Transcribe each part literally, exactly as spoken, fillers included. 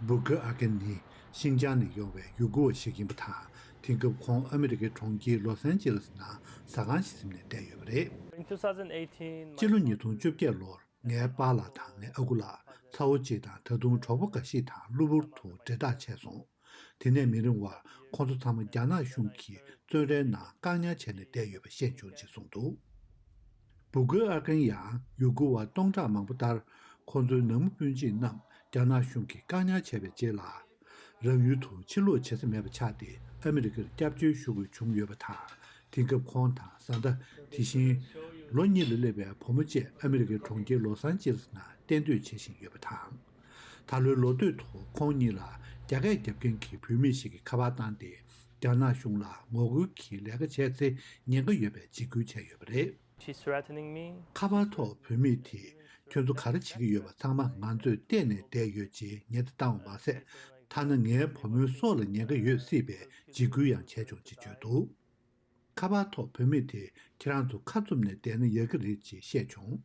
བུ་གུ་ཨ་ཀན་ནི་ཤིང་ཅང་ནས་ཡོང་བའི་ཡུ་གུར་བ་ཞིག་ཡིན་པ་དང་། དེང་སྐབས་ཁོང་ཨ་མི་རི་ཀའི་གྲོང་ཁྱེར་ལོ་སན་ཅི་ལེ་སི་ནང་ཟ་ཁང་ཞིག་འཛིན་ནས་བསྡད་ཡོད་པ་རེད། In two thousand eighteen, སྤྱི་ལོ་ཉིས་སྟོང་བཅོ་བརྒྱད་ལོར། ངའི་པཱ་ལགས་དང་ངའི་ཨ་ཁུ་ལགས་ཚ་བོ་གཅིག་དང་ད་དུང་གྲོགས་པོ་འགའ་ཞིག་དང་གློ་བུར་དུ་འབྲེལ་ཐག་ཆད་སོང་། དེ་ནས་མི་རིང་བར་ཁོང་ཚོ་ཚང་མ་རྒྱ་ནག་གཞུང་གིས་བཙོན་རའི་ནང་བཀག་ཉར་བྱས་ནས་བསྡད་ཡོད་པ་ཤེས་བྱུང་ཅེས་གསུངས་འདུག་བུ་གུ་ཨར་ཀན་ཡང་ཡུ་གུར་བ་སྟོང་ཕྲག་མང་པོ་ལྟར་ཁོང་ཚོའི་ནང་མི་སྤུན་མཆེད་རྣམས་རྒྱ་ནག་གཞུང་གིས་བཀག་ཉར་བྱས་པའི་རྗེས་ལ། རང་ཡུལ་དུ་ཕྱིར་ལོག་བྱེད་ས་མེད་པ་ཆགས་ཏེ་ཨ་མི་རི་ཀར་སྐྱབས་བཅོལ་ཞུ་དགོས་བྱུང་ཡོད་པ་དང་། དེང་སྐབས་ཁོང་དང་བཟའ་ཟླ། དེ་བཞིན་ལོ་གཉིས་ལ་སླེབས་པའི་བུ་མོ་བཅས་ཨ་མི་རི་ཀའི་གྲོང་ཁྱེར་ལོ་སན་ཅི་ལེ་སི་ནང་གཏན་སྡོད་བྱེད་བཞིན་ཡོད་པ་དང་། ད་ལོའི་ལོ་སྟོད་དུ་ཁོང་གཉིས་ལ་རྒྱ་སྐད་རྒྱབ་མཁན་གྱི་བུད་མེད་ཞིག་གིས་ཁ་པར་བཏང་སྟེ། རྒྱ་ནག་གཞུང་ལ་ངོ་རྒོལ་གྱི་ལས་ཀ་བྱས་ཚེ་ཉེན་ཁ་ཡོད་པའི་འཇིགས་སྐུལ་བྱས་ཡོད་པ་རེད། She's threatening me. ཁ་པར་ཐོག་བུད་མེད་དེས་ཁྱོད་ཚོ་ག་རེ་བྱེད་ཀྱི་ཡོད་པ་ཚང་མ་ང་ཚོས་བལྟས་ནས་བསྡད་ཡོད་ཅེས་ཉེན་བརྡ་བཏང་བ་མ་ཟད། ཐ་ན་ངའི་བུ་མོའི་སྲོག་ལ་ཉེན་ཁ་ཡོད་སྲིད་པའི་འཇིགས་སྐུལ་ཡང་བྱས་བྱུང་ཅེས་བརྗོད་འདུག་ཁ་པར་ཐོག་བུད་མེད་དེས་ཁྱེད་རང་ཚོ་ཁ་བཙུམ་ནས་བསྡད་ན་ཡག་གི་རེད་ཅེས་བཤད་བྱུང་།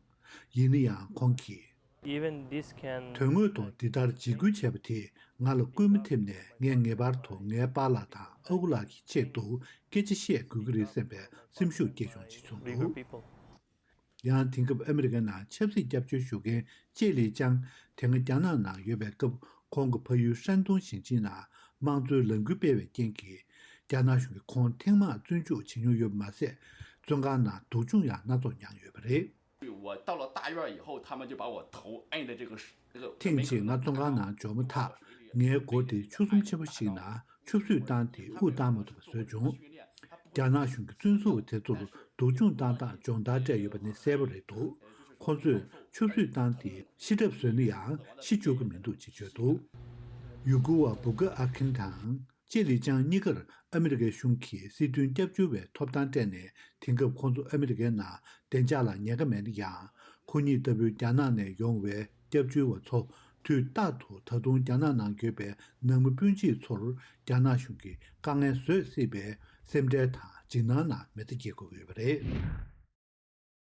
ཡིན་ན་ཡང་ཁོང་གིས། Even this can དོན་དངོས་ཐོག་འདི་ལྟར་འཇིགས་སྐུལ་བྱས་པ་དེས་ང་ལ་སྐུལ་མ་ཐེབས་ནས། ངས་ངེས་པར་དུ་ངའི་པཱ་ལགས་དང་ཨ་ཁུ་ལགས་ཀྱི་ཆེད་དུ་སྐད་ཆ་བཤད་དགོས་ཀྱི་རེད་བསམ་པའི་སེམས་ཤུགས་སྐྱེས་བྱུང་ཅེས་གསུངས་འདུག weaker people. ཡང་དེང་སྐབས་ཨ་མི་རི་ཀའི་ནང་ཆབ་སྲིད་སྐྱབས་བཅོལ་ཞུ་མཁན་ཅེ་ལི་ཅང་དེ་སྔ་རྒྱ་ནག་ནང་ཡོད་པའི་སྐབས། ཁོང་གི་ཕ་ཡུལ་ཧྲན་ཏུང་ཞིང་ཆེན་ནང་དམངས་གཙོའི་ལམ་འགུལ་སྤེལ་བའི་རྐྱེན་གྱིས། རྒྱ་ནག་གཞུང་གིས་ཁོང་ཐེངས་མང་བཙོན་འཇུག་བྱེད་མྱོང་ཡོད་པ་མ་ཟད། བཙོན་ཁང་ནང་སྡུག་སྦྱོང་ཡང་སྣ་ཚོགས་མྱངས་ཡོད་པ་རེད། 我到了大院以后，他们就把我头按在这个这个 ཐེངས་གཅིག་ང་བཙོན་ཁང་ནང་འབྱོར་མ་ཐག་ངའི་མགོ་དེ་ཆུ་ཟོམ་ཆེན་པོ་ཞིག་ནང་ཆུ་བསུས་བཏང་སྟེ་དབུགས་བཏང་མ་ཐུབ་པ་བཟོས་བྱུང་། རྒྱ་ནག་གཞུང་གིས་བཙོན་ཟུར་བ་དེ་ཚོར་སྡུག་སྦྱོང་བཏང་སྟངས་སྦྱོང་བརྡར་སྤྲད་ཡོད་པ་ནི་གསལ་པོ་རེད་འདུག་ཁོ་ཚོས་ཆུ་བསུས་བཏང་སྟེ་ཤི་གྲབས་བཟོས་ན་ཡང་ཤི་བཅུག་གི་མི་འདུག་ཅེས་བརྗོད་འདུག་ཡུ་གུར་བ་བུ་གུ་ཨ་ཁིན་དང་། ཅེ་ལི་ཅང་གཉིས་ཀར་ཨ་མི་རི་ཀའི་གཞུང་གིས་སྲིད་དོན་སྐྱབས་བཅོལ་བའི་ཐོབ་ཐང་སྤྲད་ནས། དེང་སྐབས་ཁོང་ཚོ་ཨ་མི་རི་ཀའི་ནང་བདེ་འཇགས་ལ་ཉེན་ཁ་མེད་ན་ཡང་། ཁོ་གཉིས་ལྟ་བུའི་རྒྱ་ནག་ནས་ཡོང་བའི་སྐྱབས་བཅོལ་བ་ཚོ་དུས་རྟག་ཏུ་ད་དུང་རྒྱ་ནག་ནང་ཡོད་པའི་ནང་མི་སྤུན་མཆེད་ཚོར་རྒྱ་ནག་གཞུང་གིས་དཀའ་ངལ་བཟོས་སྲིད་པའི་སེམས་ཁྲལ་དང་འཇིགས་སྣང་ནང་མེ་མདའ་བརྒྱབ་དགོས་ཡོད་པ་རེད།